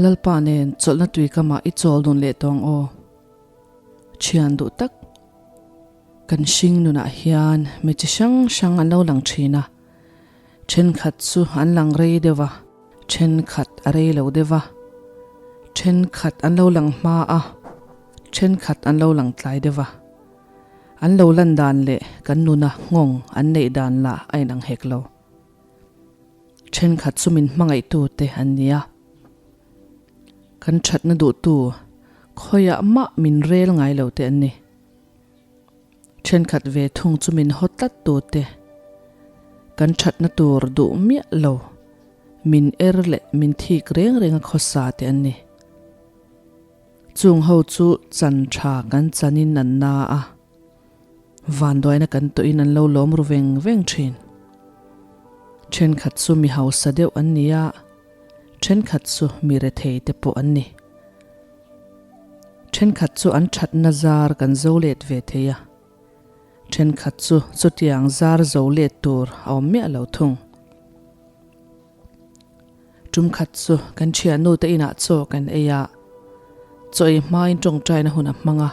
Lalpa nen chawlhna tui kamah i chawl dun leh tawng aw. Thian duh tak kan hring nunah hian mi chi hrang hrang an lo lang thin a, thenkhat chu an lang rei deuh a, thenkhat a rei lo deuh a, thenkhat an lo lang hma a, thenkhat an lo lang tlai deuh a. An lo lan dan leh kan nuna nghawng an neih dan lah a inang hek lo. Thenkhat chu min hmangaihtute an ni a. Kan thatna duhtu khawiah mah min rel ngai lo te an ni. Thenkhat ve thung chu min haw tlat tu te, kan thatna tur duh miah lo, min er leh min thik reng reng a khawsa te an ni. Chung ho chu chan tha kan chanin an na a, vanduaina kan tawhin an lo lawm ru veng veng thin. Thenkhat chu mi hausa deuh an ni a, thenkhat chu mi rethei te pawh an ni. Thenkhat chu an thatna zar kan zo let ve thei a, thenkhat chu chutiang zar zo let tur a awm miah lo thung. Tumkhat chu kan thiannu te inah chaw kan ei a, chaw ei hmain tawngtaina hun a hmang a.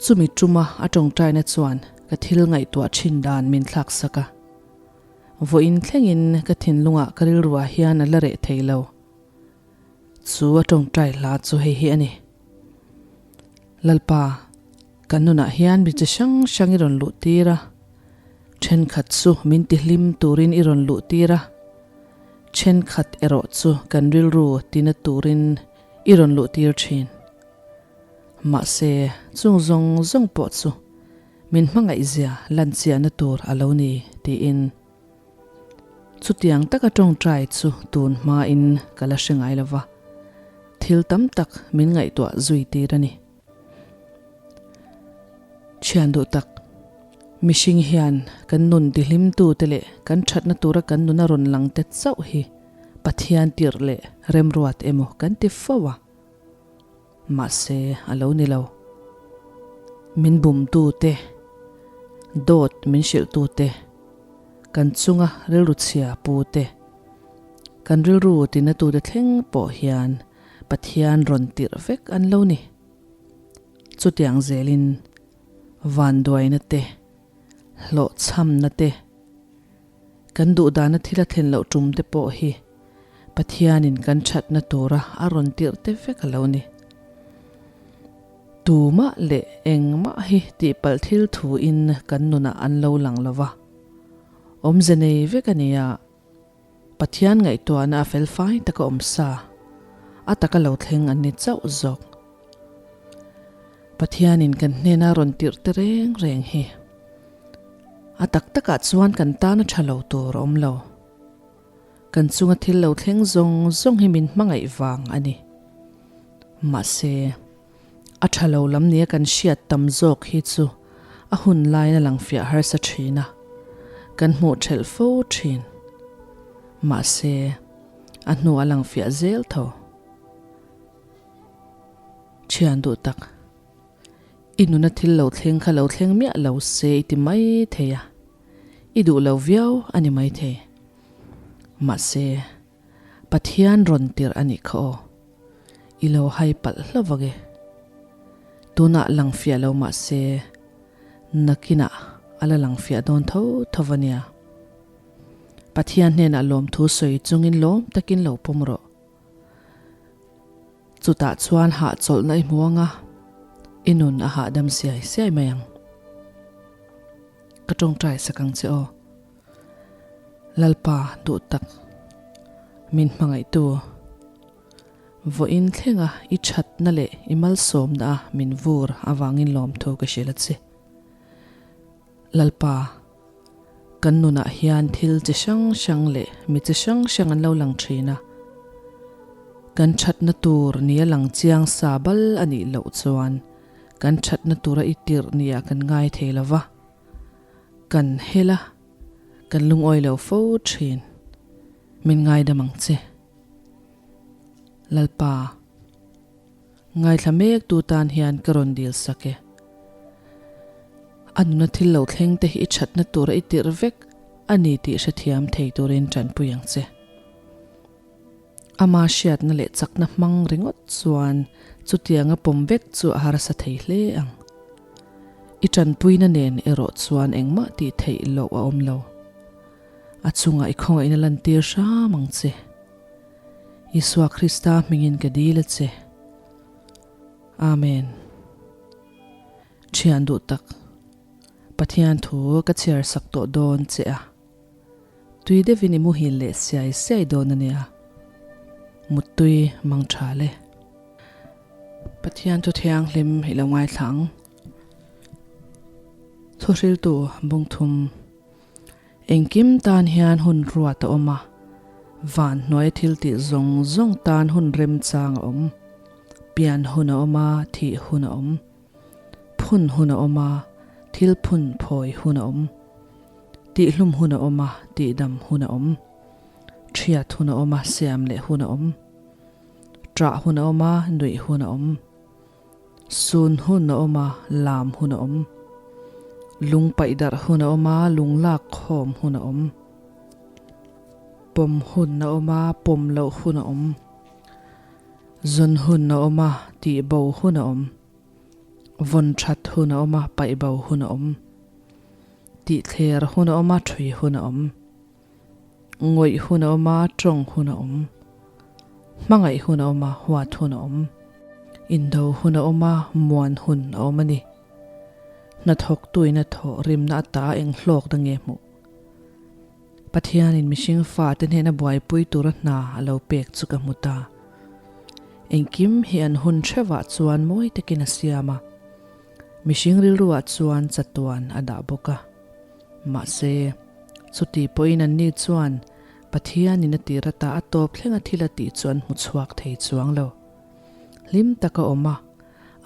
Chumi tuma a tawngtaina chuan ka thil ngaihtuah thin dan min thlak sak a. Vawiin thlengin ka thinlungah ka rilruah hian a la reh thei lo. Chu a tawngtai hla chu hei hi a ni. Lalpa, kan nunah hian mi chi hrang hrang i rawn luh tir a, thenkhat chu min tihlim turin i rawn luh tir a, thenkhat erawh chu kan rilru tina turin i rawn luh tir thin. Mahse, chung zawng zawng pawh chu min hmangaihzia lanchiahna tur a lo ni, tiin. Chutiang taka tawngtai chu tun hmain ka la hre ngai lo va, thil tam tak min ngaihtuah zui tir a ni. Thian duh tak, mihring hian kan nun tihlimtute leh kan thatna tura kan nuna rawn lang te chauh hi Pathian tirh leh remruat emaw kan ti fo a. Mahse, a lo ni lo. Min bumtute, dawt min hrilhtute, kan chunga rilru chhia pute, kan rilru tinatute thleng pawh hian Pathian rawn tirh vek an lo ni. Chutiang zelin vanduaina te, hlawhchhamna te, kan duhdana thil a thlen loh tum te pawh hi Pathianin kan thatna tura a rawn tirh te vek a lo ni. Tumah leh engmah hi tihpalh thil thuin kan nunah an lo lang lo va, awmze nei vek a nia. Pathian ngaihtuahna a fel fai taka awm sa, a taka lo thleng an ni chauh zawk. Pathianin kan hnena rawn tirh te reng reng hi a tak takah chuan kan tana tha lo tur a awm lo. Kan chunga thil lo thleng zawng zawng hi min hmangaih vang a ni. Mahse, a tha lo lam nia kan hriat tam zawk hi chu a hun lain a lang fiah harsa thin a, kan hmuh thelh fo thin. Mahse, a hnu a lang fiah zel tho. Thian duh tak, i nuna thil lo thleng kha lo thleng miah lo se i ti mai thei a, i duh lo viau a ni mai thei. Mahse, Pathian rawn tirh a nih kha aw. I lo hai palh hlauh vak e. Tunah lang fiah lo mahse, nakinah a la lang fiah dawn tho tho a nia. Pathian hnenah lawmthu sawi chungin lawm takin lo pawm rawh. Chutah chuan hahchawlhna i hmu ang a, i nun a hahdam siai siai mai ang. Ka tawngtai sak ang che aw. Lalpa duh tak, min hmangaihtu, vawiin thlenga i thatna leh i malsawmna a min vur avangin lawmthu ka hrilh a che. Lalpa, kan nunah hian thil chi hrang hrang leh mi chi hrang hrang an lo lang thin a. Kan thatna tur nia lang chiang sa bal a nih loh chuan kan thatna tura i tirh nia kan ngai thei lo va, kan hel a, kan lungawi lo fo thin. Min ngaidam ang che. Lalpa. Ngaithla mek tu tan hian ka rawn dil sak e. A nuna thil lo thleng te hi i thatna tura i tirh vek a ni tih hrethiam thei turin tanpui ang che. Ama hriatna leh chakna hmang ringawt chuan chutianga pawm vek chu a harsa thei hle ang. I tanpuina nen erawh chuan engmah tih theih loh a awm lo. A chungah i khawngaihna lantir hram ang che. Isua Krista hmingin ka dil a che. Amen. Thian duh tak, Pathian thu ka chhiar sak tawh dawn che a. Tui deuhin i muhil leh siai siai dawn a nia. Muttui mang tha le. Pathian thu thianghlim i lo ngaithla ang. Thuhriltu bungthum. Engkim tan hian hun ruat a awm a, van hnuai thil tih zawng zawng tan hun remchang a awm. Pian hun a awm a, thih hun a awm. Phun hun a awm a, thil phun phawi hun a awm. Tihhlum hun a awm a, tihdam hun a awm. Thiat hun a awm a, siam leh hun a awm. Ṭah hun a awm a, nuih hun a awm. Sun hun a awm a, lam hun a awm. Lung paih darh hun a awm a, lung lak khawm hun a awm. Pawm hun a awm a, pawm loh hun a awm. Zawn hun a awm a, tih bo hun a awm. Vawn that hun a awm a, paih bo hun a awm. Tih thler hun a awm a, thui hun a awm. Ngawih hun a awm a, tawng hun a awm. Hmangaih hun a awm a, huat hun a awm. Indo hun a awm a, muan hun a awm a ni. Hnathawktuin a thawh rimna ata eng hlawkna nge hmuh? Pathianin mihring fate hnena buaipui tura hna a lo pek chu ka hmu ta. Engkim hi an hun hrevah chuan mawi takin a siam a, mihring rilruah chuan chatuan a dah bawk a. Mahse, chuti pawhin anni chuan Pathianin a tir ata a tawp thlenga thil a tih chu an hmu chhuak thei chuang lo. Hlim taka awm a,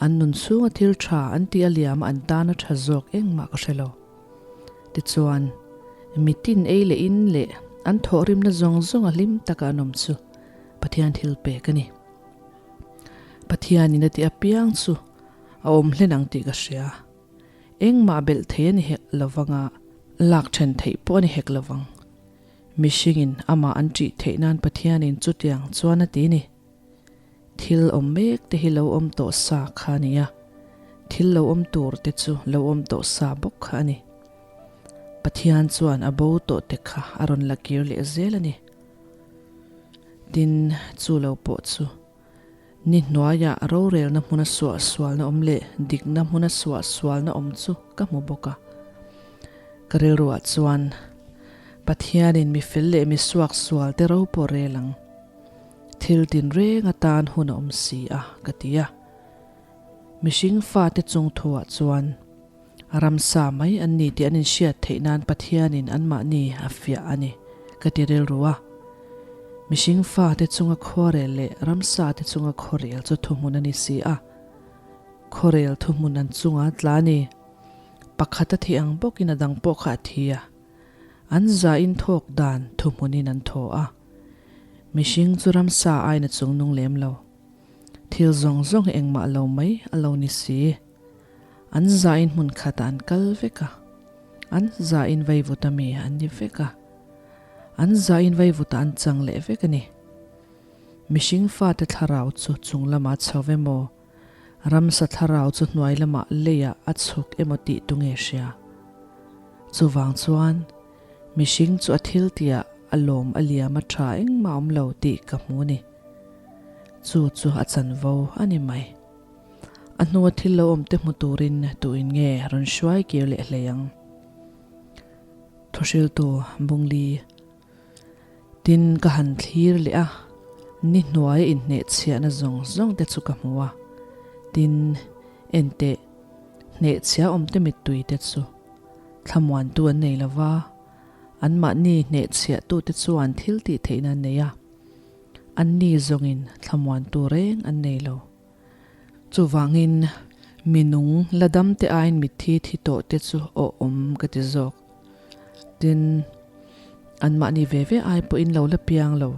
an nun chhunga thil tha an tih a liam a an tana tha zawk engmah ka hre lo. Tichuan, mitin ei leh in leh an thawhrimna zawng zawnga hlim taka an awm chu Pathian thil pek a ni. Pathianin a tih apiang chu a awm hlen ang tih ka hria. Engmah belh thei a ni hek lovanga lak then theih pawh a ni hek lovang. Mihringin amah an ṭih theih nan Pathianin chutiang chuan a ti ni. Thil awm mek te hi lo awm tawh sa kha a ni a, thil lo awm tur te chu lo awm tawh sa bawk kha a ni. Pathian chuan a bo tawh te kha a rawn la kir leh zel a ni. Tin, chu lo pawh chu Ni hnuaiah rorelna hmuna suahsualna awm leh dikna hmuna suahsualna awm chu ka hmu bawk a. Ka rilruah chuan, Pathianin mi fel leh mi suaksual te ro pawh rel ang. Thil tinreng atan hun a awm si a, ka ti a. Mihring fate chung thuah chuan ramsa mai an ni tih an inhriat theih nan Pathianin anmahni a fiah a ni, ka ti rilru a. Mihring fate chunga khuarel leh ramsa te chunga khuarel chu thuhmun a ni si a. Khuarel thuhmun an chunga tla a ni. Pakhat a thih ang bawkin a dang pawh kha a thi a. An zain thawk dan thuhmunin an thaw a. Mihring chu ramsa aiin a chungnung lem lo. Thil zawng zawng hi engmah lo mai a lo ni si. An zain hmun khatah an kal vek a. An zain vaivut a mi an ni vek a. An zain vaivutah an chang leh vek a ni. Mihring fate thlarau chu chung lamah a chho emaw, ramsa thlarau chu hnuai lamah leiah a chhuk emaw tih tu nge hria? Chuvang chuan, mihring chu a thil tihah a lawm a liam a tha engmah awm lo tih ka hmu a ni. Chu chu a chanvo a ni mai. A hnua thil lo awm te hmu turin tuin nge rawn hruai kir leh hlei ang? Thuhriltu Bungli Tin ka han thlir leh a, ni hnuaia inhnehchhiahna zawng zawng te chu ka hmu a. Tin, enteh, hnehchhia awmte mittui te chu thlamuantu an nei lo va, anmahni hnehchhiahtute chuan thil tih theihna an nei a, anni zawngin thlamuantu reng an nei lo. Chuvangin, mi nung la dam te aiin mitthi thi tawh te chu aw awm ka ti zawk. Tin, anmahni ve ve ai pawhin lo la piang lo,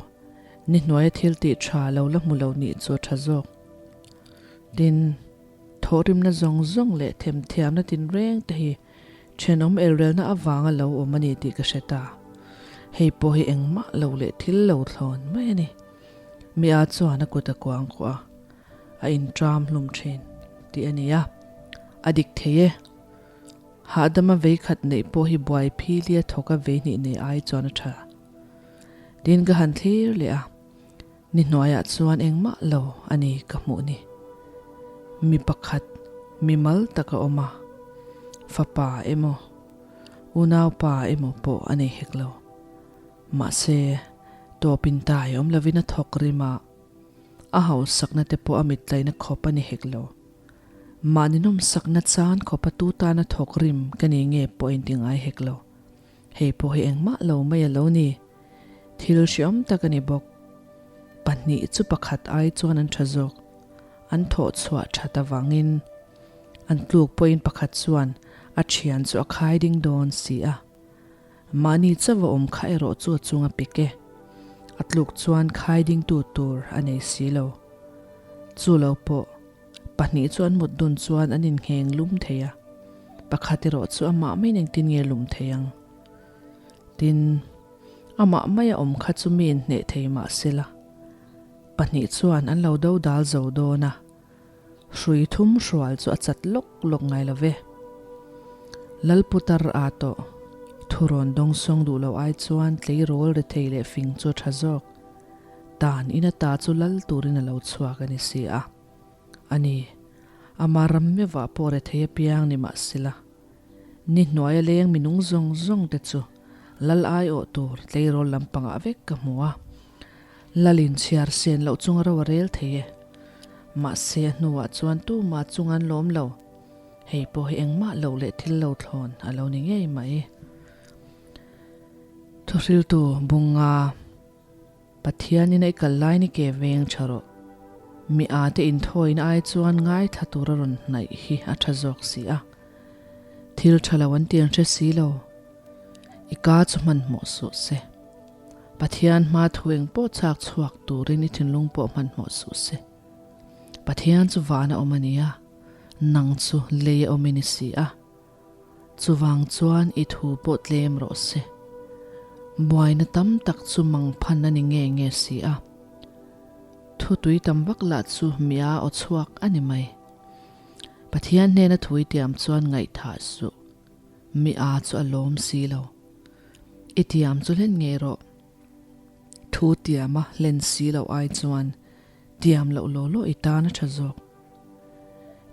ni hnuaia thil tih tha lo la hmu lo nih chu a tha zawk. Tin, thawhrimna zawng zawng leh themthiamna tinreng te hi thenawm elrelna avanga lo awm a ni tih ka hre ta. Hei pawh hi engmah lo leh thil lo thlawn mai a ni. Mi a chuan a kut a kuangkuah a, a inṭam hlum ṭhin tih a ni a, a dik thei e. Hahdama vei khat neih pawh hi buai phili a thawk a vei hnih nei ai chuan a ṭha. Tin ka han thlir leh a, ni hnuaiah chuan engmah lo a ni ka hmuh ni. Mi pakhat mi mal tak a awm a, fapa emaw, unaupa emaw pawh a nei hek lo. Mahse, tawpin tai awm lovin a thawk rim a, a hausakna te pawh a mitlaina khawp a ni hek lo. Mahni nawmsakna chan khawpa tu tana thawk rim ka ni nge pawh inti ngai hek lo. Hei pawh hi engmah lo mai a lo ni. Thil hriawm tak a ni bawk. Pahnih chu pakhat ai chuan an tha zawk. An thawh chhuah that avangin an tluk pawhin pakhat chuan a thian chu a khai ding dawn si a. Mahni chauh a awm kha erawh chu a chung a pik e. A tluk chuan khai dingtu tur a nei si lo. Chu lo pawh Pahnih chu an mut dun chuan an inngheng lum thei a, pakhat erawh chu amah maiin engtin nge lum thei ang? Tin, amah maia awm kha chu mi inhneh thei mah sela, pahnih chuan an lo do dal zo dawn a, hrui thum hrual chu a chat lawk lawk ngai lo ve. Lalputar a tawh, thurawn dawngsawng duh lo ai chuan tleirawl rethei leh fing chu a tha zawk. Dan in ata chu lal turin a lo chhuak a ni si a. A ni, ama ram meuhah pawh rethei apiang ni mah sela, ni hnuaia leng minung zawng zawng te chu lal aiawh tur tleirawl lampangah vek ka hmu a. Lal inchhiar sen loh chunga ro a rel thei e. Mahse a hnuah chuan tumah chung an lawm lo. Hei pawh hi engmah loh leh thil lo thlawn a lo ni ngei mai. Thuhriltu Bunga. Pathianin a i kal lai ni ke veng tha rawh. Mi â te inthawina ai chuan ngaithla tura rawn hnaih hi a tha zawk si a. Thil tha lo an ti an hre si lo. I ka chu hmanhmawh suh se. Pathian hma thu eng pawh chak chhuak turin i thinlung pawh hmanhmawh suh se. Pathian chu vana awm a ni a, nang chu lei a awm i ni si a. Chuvang chuan i thu pawh tlem rawh se. Buaina tam tak chu mangphan a ni nge nge si a. Thu tui tam vak lah chu mia aw chhuak a ni mai. Pathian hnena thu i tiam chuan ngaihthah suh. Mi a chu a lawm si lo. I tiam chu hlen ngei rawh. Thu tiama hlen si loh ai chuan tiam loh law law i tan a tha zawk.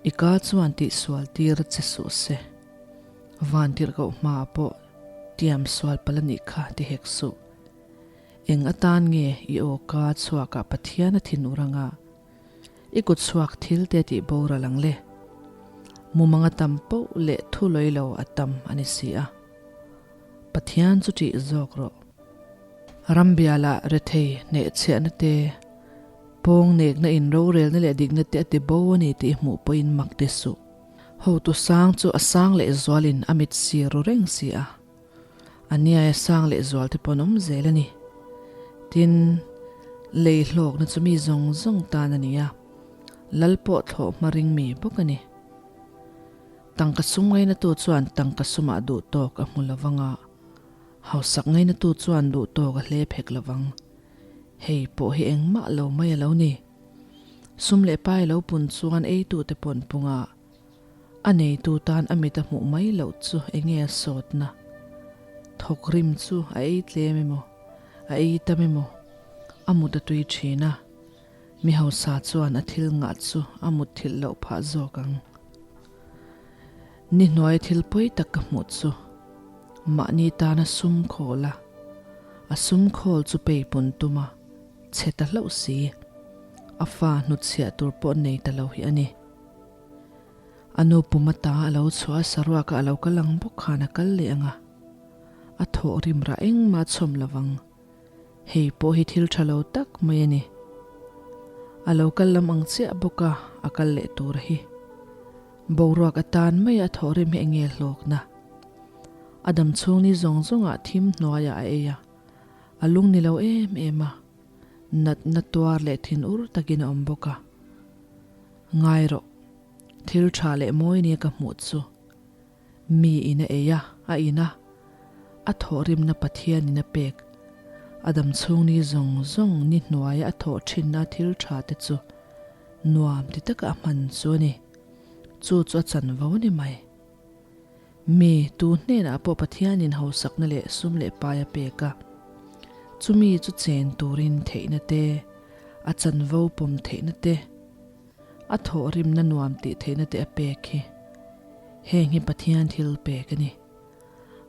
I ka chuan tihsual tir che suh se. Vantirhkoh hmaah pawh tiam sual palh a nih kha ti hek suh. Eng atan nge i aw ka chhuakah Pathian a thin ur anga i kut chhuak thil te tih boral ang le? Mumang a tam poh leh thu lawi lo a tam a ni si a. Pathian chu ṭih zawk rawh. Rambialah rethei hnehchhiahna te, Pawng nekna in rorelna leh dikna te a ti bo a ni tih hmuh pawhin mak ti suh. Hotu sang chu a sang leh zualin a mit sir ru reng si a. A niaia sang leh zual te pawh an awm zel a ni. Tin, lei hlawkna chu mi zawng zawng tan a ni a, lal pawh thlawh hma ring mi bawk a ni. Tangka sum ngainatu chuan tangka sumah duh tawk a hmu lovang a, hausak ngainatu chuan duh tawk a hlep hek lovang. Hei pawh hi engmah lo mai a lo ni. Sum leh pai lo pun chuan eitute pawn punga a neitu tan a mit a hmuh mai loh chu enge a sawtna? Thawk rim chu a ei tlem emaw, a ei tam emaw, a mut a tui thin a, mi hausa chuan a thil ngah chu a mut thilh loh phah zawk ang. Ni hnuai thil pawi tak ka hmuh chu mahni tana sum khawl a, a sum khawl chu peipun tum a, chhe ta hlauh si. A fa hnutchhiah tur pawh nei ta lo hi a ni. A nu pum ata a lo chhuah a, saruaka a lo kal ang bawk khan a kal leh ang a, a thawh rim rah engmah a chhawm lovang. Hei pawh hi thil tha lo tak mai a ni. A lo kal lam ang chiah bawk a, a kal leh tur hi. Boruak atan mai a thawh rim hi enge hlawkna. A dam chhung ni zawng zawngah thim hnuaiah a ei a, a lung ni lo em em a, natna tuar leh thin ur takin a awm bawk a. Ngai rawh, thil tha leh mawi nia ka hmuh chu. Mi in a ei a, a in a, a thawhrimna Pathianin a pek. A dam chhung ni zawng zawng ni hnuaia a thawh thinna thil tha te chu nuam ti taka a hman chu a ni. Chu chu a chanvo a ni mai. Mi tu hnenah pawh Pathianin hausakna leh sum leh pai a pek a, chumi chu chen turin theihna te, a chanvo pawm theihna te, a thawhrimna nuam tih theihna te a pek hi. Heng hi Pathian thil pek a ni.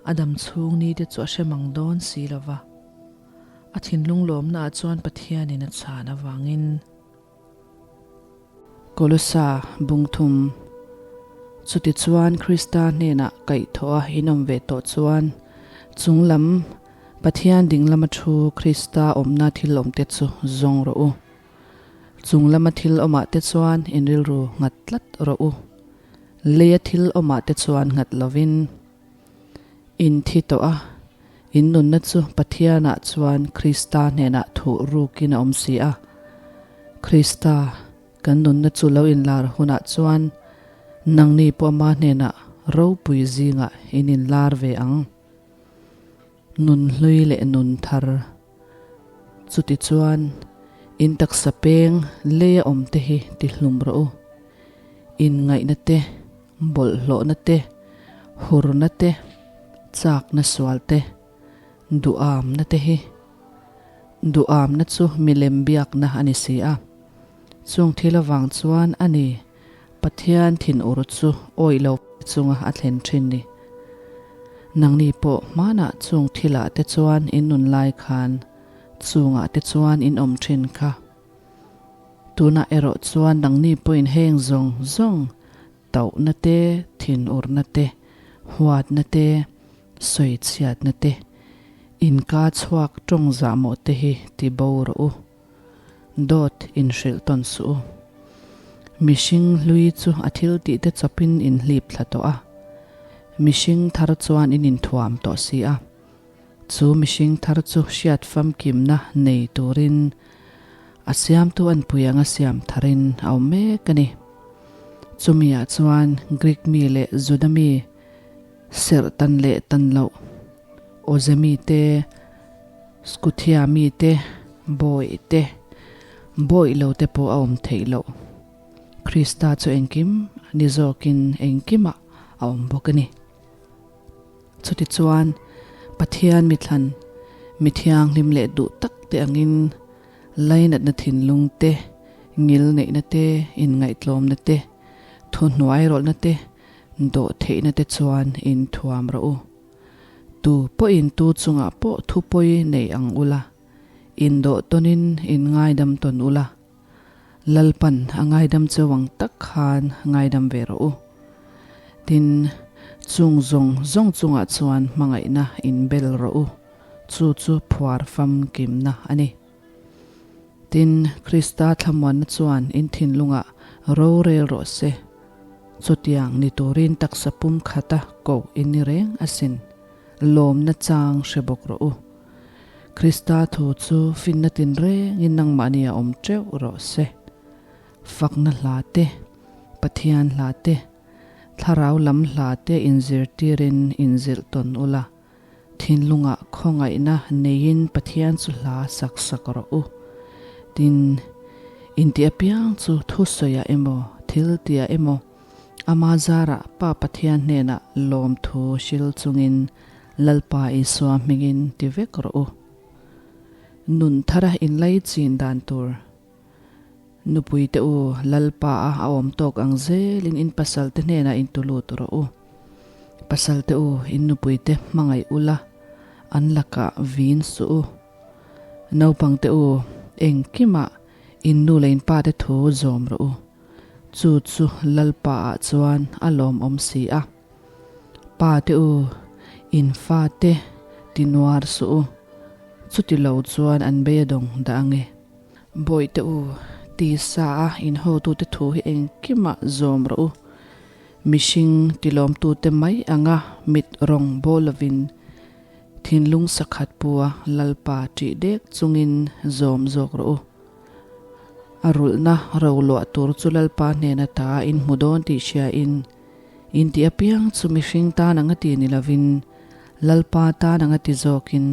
A dam chhung ni te chu a hre mang dawn si lo va. A thinlung lawmna ah chuan Pathianin a chhan avangin. Kolosa bungthum Chutichuan Krista hnenah kaihthawh a inawm ve tawh chuan chung lam Pathian dinglama thu Krista awmna thil awmte chu zawng rawh u. Chung lama thil awmah te chuan in rilru nghat tlat rawh u. Leia thil awmah te chuan nghat lovin in thi tawh a, in nunna chu Pathianah chuan Krista hnenah thuh rukin a awm si a. Krista, kan nunna chu lo inlar hunah chuan nangni pawh ama hnenah ropui zingah in inlar ve ang. Nun hlui leh nun thar. Chutichuan, in taksa peng leia awm te hi ti hlum rawh u. Inngaihna te, bawlhhlawhna te, hurna te, chakna sual te, duhamna te hi. Duhamna chu milem biakna a ni si a. Chung thil avang chuan a ni Pathian thinur chu awih lo chunga a thlen thin ni. Nangni pawh hmanah chung thilah te chuan in nun lai khan chungah te chuan in awm thin kha. Tunah erawh chuan nangni pawhin heng zawng zawng tauhna te, thinurna te, huatna te, sawichhiatna te, inka chhuak tawng zahmawh te hi ti bo rawh u. Dawt inhrilh tawn suh u. Mihring hlui chu a thil tih te chawpin in hlip thla tawh a, mihring thar chuan in inthuam tawh si a. Chu mihring thar chu hriat famkimna nei turin a siamtu anpui anga siam tharin a awm mek a ni. Chumiah chuan Greek mi leh Juda mi serh tan leh tan loh, Awze mi te, Skuthia mi te, Bawih te, Bawih lo te pawh a awm theih loh. Krista chu engkim ni zawkin engkimah a awm bawk a ni. Chutichuan, Pathian mithlan, mi thianghlim leh duh tak te angin lainatna thinlung te, ngil neihna te, inngaihtlawmna te, thuhnuairawlhna te, dawhtheihna te chuan inthuam rawh u. Tu pawhin tu chungah pawh thupawi nei ang ula, indawh tawnin inngaidam tawn ula, Lalpan a ngaidam cheu ang tak khan ngaidam ve rawh u. Tin, chung zawng zawng chungah chuan hmangaihna inbel rawh u, chu chu phuar famkimna a ni. Tin, Krista thlamuanna chuan in thinlungah rorel rawh se. Chutiang ni turin taksa pum khata koh in ni reng asin. Lawmna chang hre bawk rawh u. Krista thu chu finna tinrengin nangmahni a awm teuh rawh se. Fakna hla te, Pathian hla te, Thlarau lam hla te inzirtirin inzilh tawn ula. Thinlungah khawngaihna neiin Pathian chu hla sak sak rawh u. Tin, inti apiang chu thusawiah emaw, thil tiah emaw, ama zarah Pa Pathian hnenah lawmthu hril chungin Lalpa Isua hmingin ti vek rawh u. Nun thara inlaichin dan tur. Nupui te u, Lalpa a a awm tawk ang zelin in pasal te hnenah in tu lut rawh u. Pasal te u, in nupui te hmangaih ula, an lakah vin suh u. Naupang te u, engkimah in nu leh in pa te thu zawm rawh u. Chu chu Lalpa ah chuan a lawmawm si a. Pa te u, in fa te ti nuar suh u. Chuti lo chuan an bei a dawng dah ange. Bawihte u, tisa a in hotute thu hi engkimah zawm rawh u. Mihring tilawmtute mai anga mit rawng bawl lovin thinlung sakhat pua Lalpa ṭih dek chungin zawm zawk rawh u. A rulhna roluah tur chu Lalpa hnena ta in hmu dawn tih hriain in tih apiang chu mihring tan anga ti ni lovin Lalpa tan anga ti zawkin.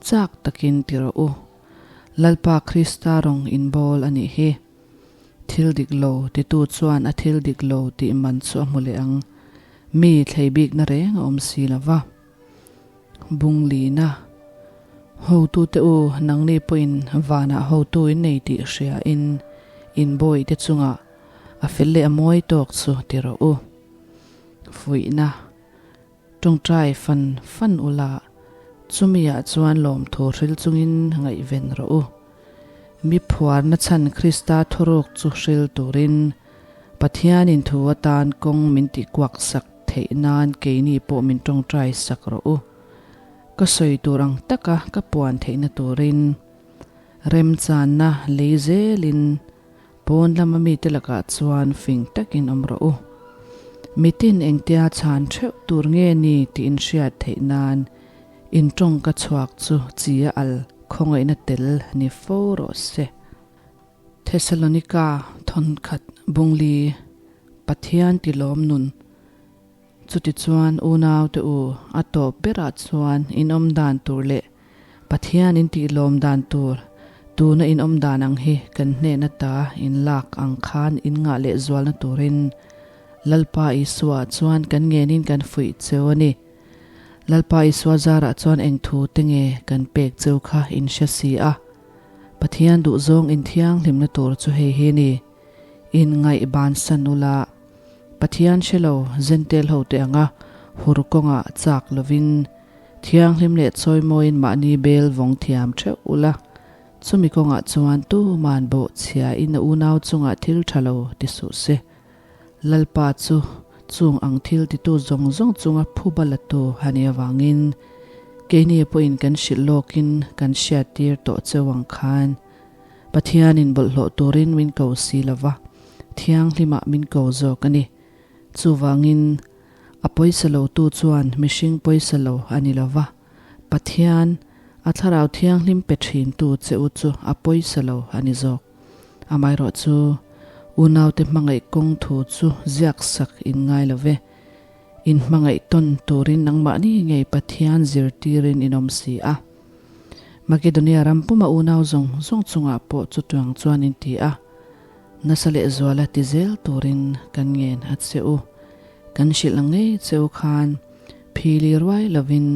Chak takin ti rawh u. Lalpa Krista rawng inbawl a nih hi. Thil dik lo titu chuan a thil dik lo tih man chu a hmu leh ang. Mi thlei bikna reng a awm si lo va. Bunglina, Hotute u, nangni pawhin vanah hotu in nei tih hriain in bawihte chungah a fel leh a mawi tawk chu ti rawh u. Fuihna, Tawngtai fan fan ula, chumiah chuan lawmthu hril chungin ngaihven rawh u. Mi phuarna chhan Krista thuruk chu hril turin Pathianin thu atan kawng min tihkuak sak theih nan keini pawh min tawngtai sak rawh u. Ka sawi tur ang taka ka puan theihna turin remchanna lei zelin pawn lama mite lakah chuan fing takin awm rawh u. Mitin engtia chhan theuh tur nge ni tih inhriat theih nan In tawngka chhuak chu chi a al khawngaihna tel ni fo rawh se. Thesalonika thawnkhat bungli Pathian ti lawm nun. Chutichuan unaute u a tawp berah chuan in awm dan tur leh Pathian in tih lawm dan tur tuna in awm dan ang hi kan hnehna ta in lak ang khan in ngah leh zualna turin Lalpa Isua chuan kan ngenin kan fuih cheu a ni. Lalpa Isua zarah chuan eng thu te nge kan pek cheu kha in hre si a. Pathian duhzawng in thianghlimna tur chu hei hi ni. In ngaih bansan ula, Pathian hre lo Zentel ho te anga hur kawngah chak lovin thianghlim leh chawimawiin mahni bel vawng thiam theuh ula, chumi kawngah chuan tuman bawhchhia in a unau chungah thil tha lo ti suh se. Lalpa chu chung ang thil titu zawng zawng chunga phuba latu a nih avangin keini pawhin kan hrilh lawkin kan hriattir tawh cheu ang khan Pathianin bawlhhlawh turin min ko si lova, thianghlimah min ko zawk a ni. Chuvangin a pawisa lotu chuan mihring pawisa lo a ni lova, Pathian, a thlarau thianghlim pe thintu che u chu a pawisa lo a ni zawk. Amaherawh chu, unaute hmangaih kawng thu chu ziak sak in ngai lo ve. In hmangaih tawn turin nangmahni ngei Pathian zirtirin in awm si a. Makedonia ram puma unau zawng zawng chungah pawh chutiang chuan in ti a, nasa lehzuala ti zel turin kan ngen a che u. Kan hrilh ang ngei che u khan phili ruai lovin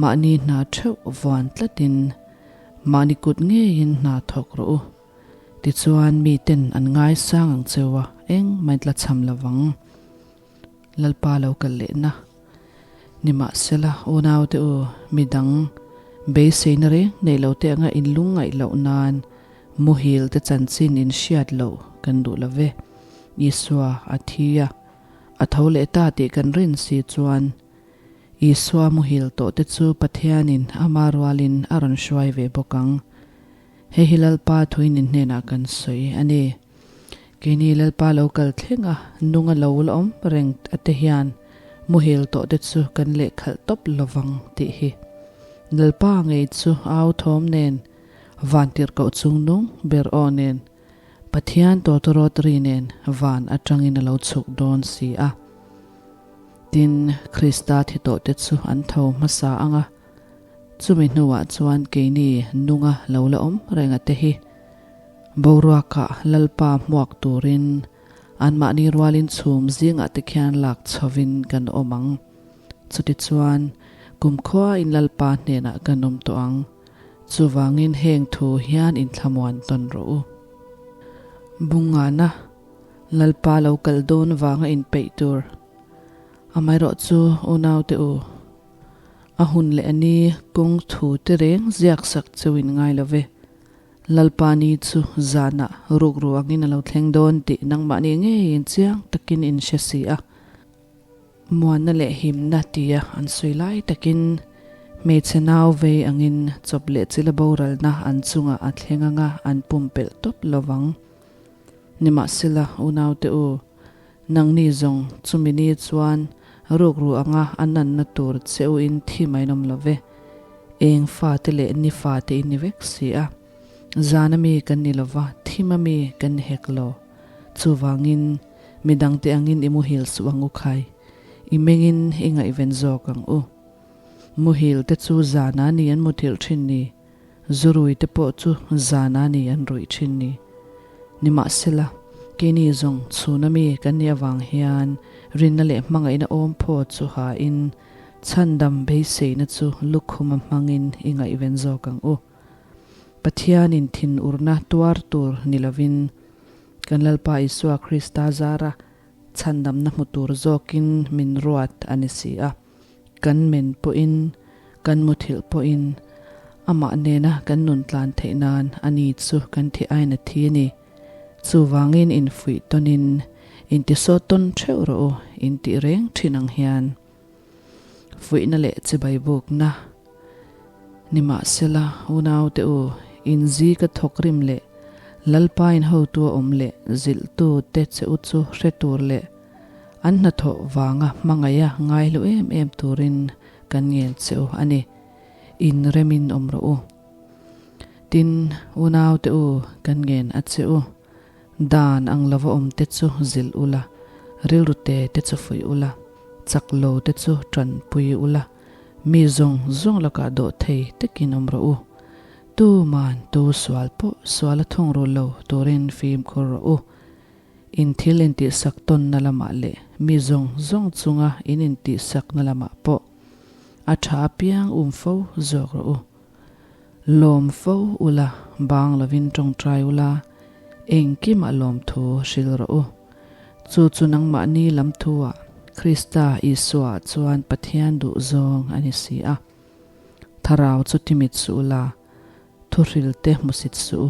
mahni hna theuh vuan tlatin Mahni kut ngeiin hna thawk rawh u. Tichuan miten an ngaisang ang cheu a, engmah in tla cham lovang. Lalpa lo kal lehna. Nimahsela, unaute u, midang beiseina reng nei lo te anga in lungngaih loh nan muhil te chanchin in hriat loh kan duh lo ve. Isua a thi a, a tho leh ta tih kan rin si chuan, Isua muhil tawhte chu Pathianin ama rualin a rawn hruai ve bawk ang. Hei hi Lalpa thuin in hnenah kan sawi a ni. Keini Lalpa lo kal thleng a, nung a lo la awm reng a te hian muhil tawhte chu kan lehkhalh tawp lovang tih hi. Lalpa ngei chu au thawm nen, vantirhkoh chung nung ber aw nen, Pathian tawtawrawt ri nen van atangin a lo chhuk dawn si a. Tin, Krista thi tawhte chu an tho hmasa ang a, chumi hnuah chuan keini nunga lo la awm reng a te hi boruakah Lalpa hmuak turin anmahni rualin chhum zingah te khian lak chhovin kan awm ang. Chutichuan, kumkhuain Lalpa hnenah kan awm tawh ang. Chuvangin heng thu hian inthlamuan tawn rawh u. Bungana Lalpa lo kal dawn vanga inpeih tur. Amaherawh chu unaute u, a hun leh a ni kawng thu te reng ziak sak cheu in ngai lo ve. Lalpa ni chu zanah rukru angin a lo thleng dawn tih nangmahni ngeiin chiang takin in hre si a. Muanna leh himna tia an sawi lai takin hmeichhe nau vei angin chawp leh chila boralna an chungah a thleng anga an pumpelh tawp lovang. Nimahsela, unaute u, nangni zawng chumi ni chuan rukru anga a nanna tur che u in thi mai nawm lo ve. Eng fate leh ni fate in ni vek si a. Zana mi kan ni lova, thima mi kan ni hek lo. Chuvangin, Midangte angin i muhil suh ang u khai, i mengin i ngaihven zawk ang u. Muhil te chu zana ni an muthilh thin ni, zurui te pawh chu zana ni an ruih thin ni. Nimahsela, keini zawng chhuna mi kan nih avang hian rinna leh hmangaihna awm phaw chu hain chhandam beiseina chu lukhuma hmangin i ngaihven zawk ang u. Pathianin thinurna tuar tur ni lovin kan Lalpa Isua Krista zara chhandamna hmu tur zawkin min ruat a ni si a. Kan men pawhin, kan muthilh pawhin amah nena kan nun tlan theih nan a ni chu kan thi ain a thi a ni. Chuvangin infuih tawnin intisawt tawn theuh rawh u intih reng thin ang hian. Fuihna leh chibai bukna Nimahsela, unaute u, inzi ka thawk rim leh Lalpa in hotu a awm leh zilhtu te che u chu hre tur leh an hnathawh vanga hmangaiha ngaihlu em em turin kan ngel che u a ni. Inremin awm rawh u. Tin, unaute u, kan ngen a che u. Dan ang lova awm te chu zilh ula, rilru te te chu fuih ula, chak lo te chu tanpui ula, mi zawng zawng lakah dawh thei takin awm rawh u. Tuman tu sual pawh sual a thung rul lo turin fimkhur rawh u. In thil intihsak tawnna lamah leh mi zawng zawng chunga in intihsakna lamah pawh a tha apiang um fo zawk rawh u. Lawm fo ula, bang lovin tawngtai ula, engkimah lawmthu hril rawh u. Chu chu nangmahni lam thuah Krista Isuaah chuan Pathian duh zawng a ni si a. Thlarau chu timit suh ula, thuhril te hmusit suh u.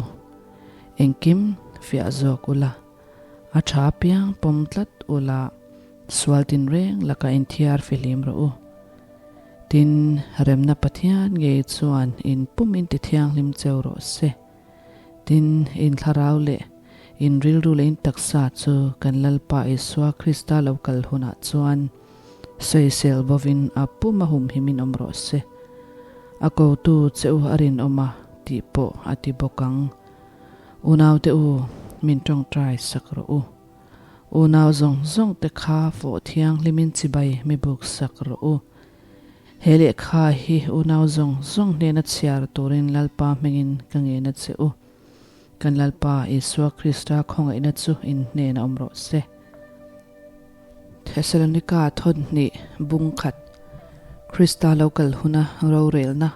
Engkim fiah zawk ula, a tha apiang pawm tlat ula, sual tinreng lakah inthiar fihlim rawh u. Tin, remna Pathian ngei chuan in pum in ti thianghlim cheu rawh se. Tin, in thlarau leh in rilru leh in taksa chu kan Lalpa Isua Krista lo kal hunah chuan sawisel bovin a pum a humhimin awm rawh se. A kotu che u a rinawm a tih pawh a ti bawk ang. Unaute u, min tawngtai sak rawh u. Unau zawng zawng te kha fawh thianghlimin chibai mi buk sak rawh u. He lehkha hi unau zawng zawng hnena chhiar turin Lalpa hmingin ka ngen a che u. Kan Lalpa Isua Krista khawngaihna chu in hnenah awm rawh se. Thesalonika thawnhnih bung khat Krista lo kal huna rorelna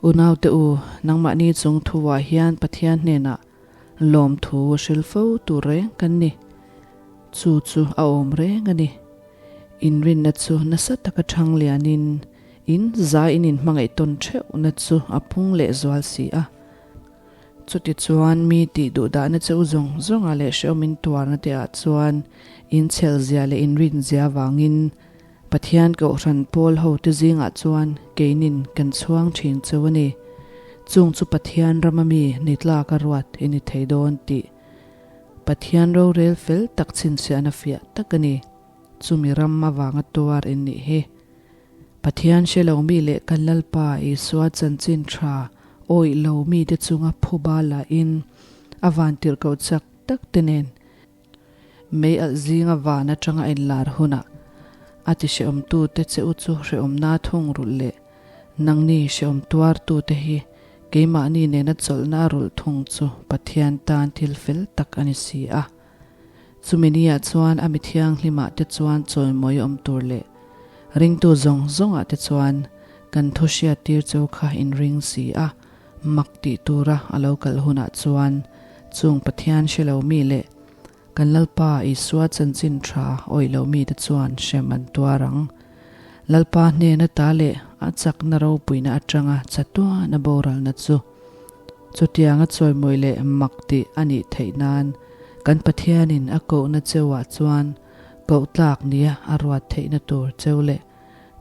Unaute u, nangmahni chung thuah hian Pathian hnenah lawmthu hril fo tur reng kan ni. Chu chu a awm reng a ni. Inrinna chu nasa taka thang lianin in zai in inhmangaih tawn theuhna chu a pung leh zual si a. Chutichuan mi tih duhdahna che u zawng zawngah leh hrehawm in tuarna te ah chuan in chhelzia leh inrinzia vangin Pathian Kohhran pawl hote zingah chuan keinin kan chhuang thin cheu a ni. Chung chu Pathian rama mi ni tlaka ruat i ni thei dawn tih Pathian rorel fel tak chhinchhiahna fiah tak a ni. Chumi ram avanga tuar in nih hi. Pathian hre lo mi leh kan Lalpa Isua chanchin tha awih lo mite chunga phuba lahin a vantirhkoh chak tak te nen Mei alh zinga van atanga inlar hunah a ti hrehawmtute che u chu hrehawmna thung rulh leh nangni hrehawm tuartute hi keimahni nena chawlhna a rulh thung chu Pathian tan thil fel tak a ni si a. Chumi niah chuan a mi thianghlimah te chuan chawimawi awm tur leh ringtu zawng zawngah te chuan kan thu hriattir cheu kha inring si a. Mak tih tura a lo kal hunah chuan chung Pathian hre lo mi leh kan Lalpa Isua chanchin tha awih lo mite chuan hrem an tuar ang. Lalpa hnena ta leh a chakna ropuina atanga chatuan a boralna chu chutianga chawimawi leh mak tih a nih theih nan kan Pathianin a kohna cheuah chuan koh tlak nia a ruat theihna tur cheu leh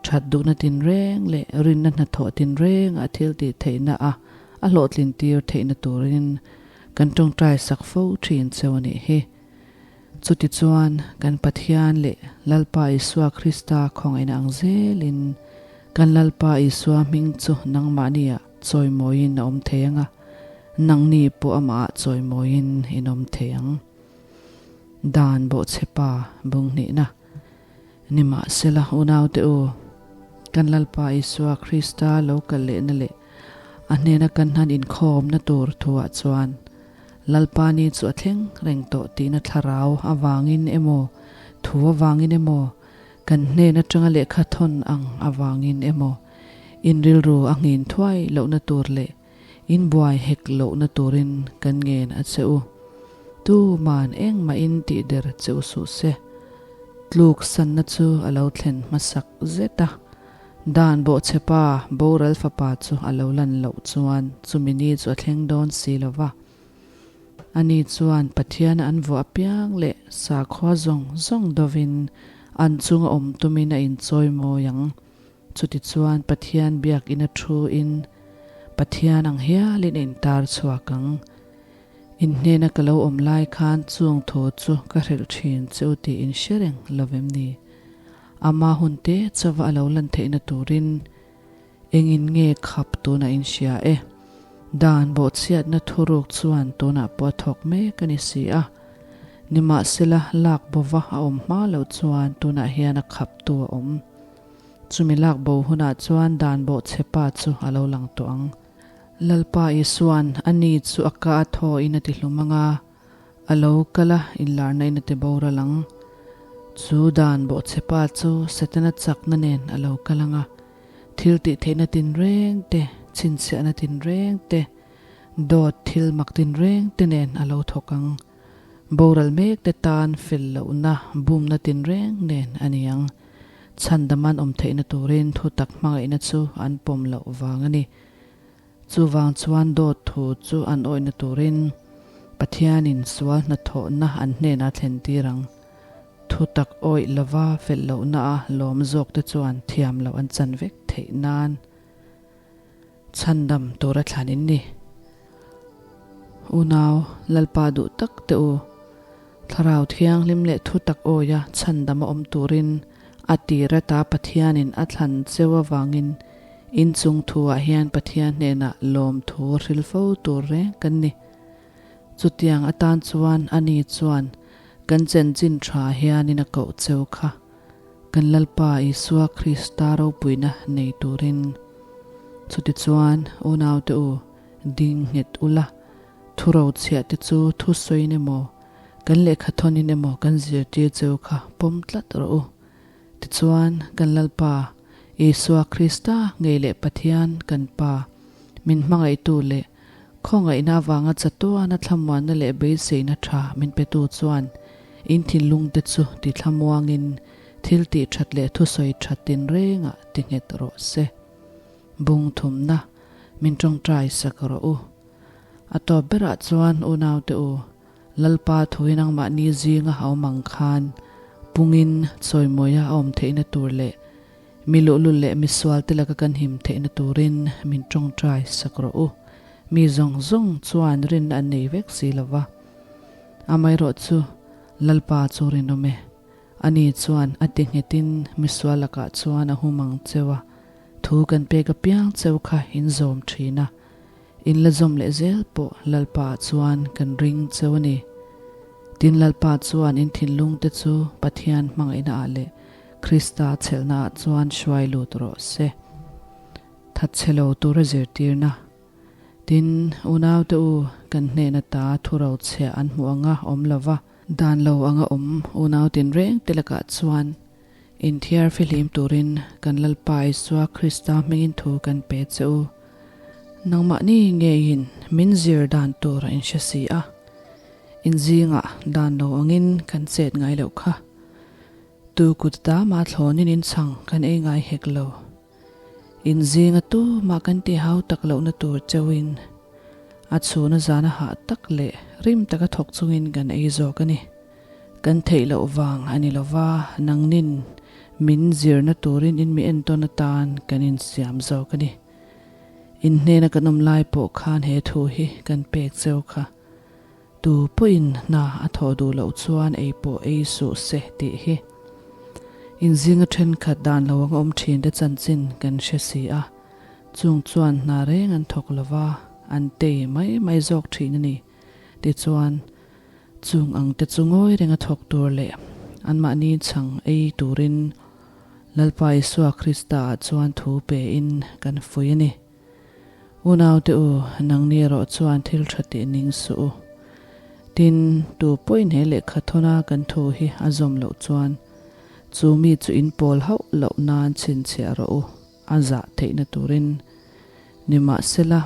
That duhna tinreng leh rinna hnathawh tinreng a thil tih theihna a a hlawhtlin tir theihna turin kan tawngtai sak fo thin cheu a nih hi. Chutichuan, kan Pathian leh Lalpa Isua Krista khawngaihna ang zelin kan Lalpa Isua hming chu nangmahniah chawimawiin a awm thei ang a, nangni pawh amahah chawimawiin in awm thei ang. Dan bawhchhepa bunghnihna. Nimahsela, unaute u, Kan Lalpa Isua Krista lo kal lehna leh a hnena kan han inkhawmna tur thuah chuan Lalpa ni chu a thleng reng tawh tihna thlarau avangin emaw, thu avangin emaw, kan hnen atanga lehkha thawn ang avangin emaw, in rilru a nghin thuai lohna tur leh in buai hek lohna turin kan ngen a che u. Tuman engmahin tihder che u suh se. Tluk sanna chu a lo thlen hmasak zet a. Dan bawhchhepa boral fapa chu a lo lan loh chuan chumi ni chu a thleng dawn si lo va. Ani chuan Pathiana an vuah apiang leh sakhua zawng zawng dovin an chunga awm tumin a inchawi mawi ang. Chutichuan Pathian biakina thu in Pathian ang hialin a intar chhuak ang. In hnena ka lo awm lai khan chung thu chu ka hrilh thin che u tih in hre reng lo vem ni? Ama hun te chauva a lo lan theihna turin engin nge khap tunah in hria e? Dan bawhchhiatna thuruk chuan tunah pawh a thawk mek a ni si a. Nimahsela lak bova a awm hma loh chuan tunah hian a khaptu a awm. Chumi lak bo hunah chuan dan bawhchhe pa chu a lo lang tawh ang. Lalpa Isua'n a ni chu a ka a thaw in a ti hlum ang a, a lo kal a inlarna in a ti boral ang. Chu dan bawhchhe pa chu Setana chakna nen a lo kal ang a, thil tih theihna tinreng te, chhinchhiahna tinreng te, dawt thil mak tinreng te nen a lo thawk ang. Boral mek te tan fel lohna, bumna tinreng nen a ni ang. Chhandaman awm theihna turin thutak hmangaihna chu an pawm loh vang a ni. Chuvang chuan dawt thu chu an awihna turin Pathianin sual hnathawhna an hnenah thlen tir ang. Thutak awih lova fel lohna a lawm zawk te chuan thiam loh an chan vek theih nan chhandam tura thlan in ni. Unau, Lalpa duh tak teh u. Thlarau Thianghlim leh thutak awia chhandam a awm turin a tir ata Pathianin a thlan cheu avangin inchung thuah hian Pathian hnenah lawmthu hril fo tur reng kan ni. Chutiang atan chuan ani chuan kan chanchin tha hianin a koh cheu kha kan Lalpa Isua Krista ropuina nei turin. Chutichuan unaute u ding nghet ula. Thuro chhiah te chu thu sawiin emaw, kan lehkha thawnin emaw kan zirtir cheu kha pawm tlat rawh u. Tichuan, kan Lalpa, Isua Krista ngei leh Pathian kan Pa, min hmangaihtu leh khawngaihna avanga chatuana thlamuanna leh beiseina tha min petu chuan in thinlungte chu ti thlamuangin thil tih that leh thusawi that tinrengah ti nghet rawh se. Bung thumna min tawngtai sak rawh u. A tawp berah chuan unaute u, Lalpa thuin nangmahni zinga a awm ang khan pungin chawimawia a awm theihna tur leh mi luhlul leh misualte laka kan him theihna turin min tawngtai sak rawh u. Mi zawng zawng chuan rinna an nei vek si lo va. Amaherawhchu, Lalpa chu rinawm e. Ani chuan a ti nghetin misual lakah chuan a hum ang cheu a, thu kan pek apiang cheu kha in zawm thin a. In la zawm leh zel pawh Lalpa ah chuan kan ring cheu a ni. Tin Lalpa chuan in thinlung te chu Pathian hmangaihna ah leh Krista chhelhna ah chuan hruai lut rawh se. Thatchhe lo tura zirtirna. Tin, unaute u, kan hnen ata thuro chhia an hmuh anga awm lova, dan lo anga awm unau tinreng te lakah chuan Inthiar fihlim turin kan Lalpa Isua Krista hmingin thu kan pe che u. Nangmahni ngeiin min zir dan tur a inhre si a, in zingah dan lo angin kan chet ngai loh kha. Tu kut tama thlawnin in chhang kan ei ngai hek lo. In zinga tumah kan ti hau tak lohna tur cheuhin a chhuna zana hah tak leh rim taka thawk chungin kan ei zawk a ni. Kan theih loh vang a ni lova, nangnin min zirna turin in mi entawn atan kan insiam zawk a ni. In hnena kan awm lai pawh khan he thu hi kan pek cheu kha. Tu pawhin hna a thawh duh loh chuan ei pawh ei suh se tih hi. In zinga thenkhat dan lo anga awm thin te chanchin kan hre si a, chung chuan hna reng an thawk lova, an tei mai mai zawk thin a ni. Tichuan, chung ang te chu ngawi renga thawk tur leh anmahni chhang ei turin. Lalpa Isua Krista ah chuan thu pe in kan fuih a ni. Unaute u, nangni erawh chuan thil tha tih ning suh u. Tin, tu pawhin he lehkha thawna kan thu hi a zawm loh chuan, chu mi chu in pawl hauh loh nan chhinchhiah rawh u, a zah theihna turin. Nimahsela,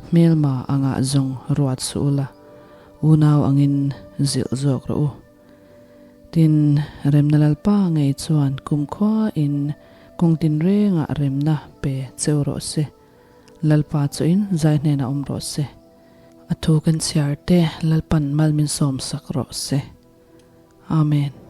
hmelma angah zawng ruat suh ula, unau angin zilh zawk rawh u. Tin, remna Lalpa ngei chuan kumkhua in kawng tinrengah remna pe cheu rawh se. Lalpa chuin zai hnenah awm rawh se. A thu kan chhiar te Lalpan mal min sawmsak rawh se. Amen.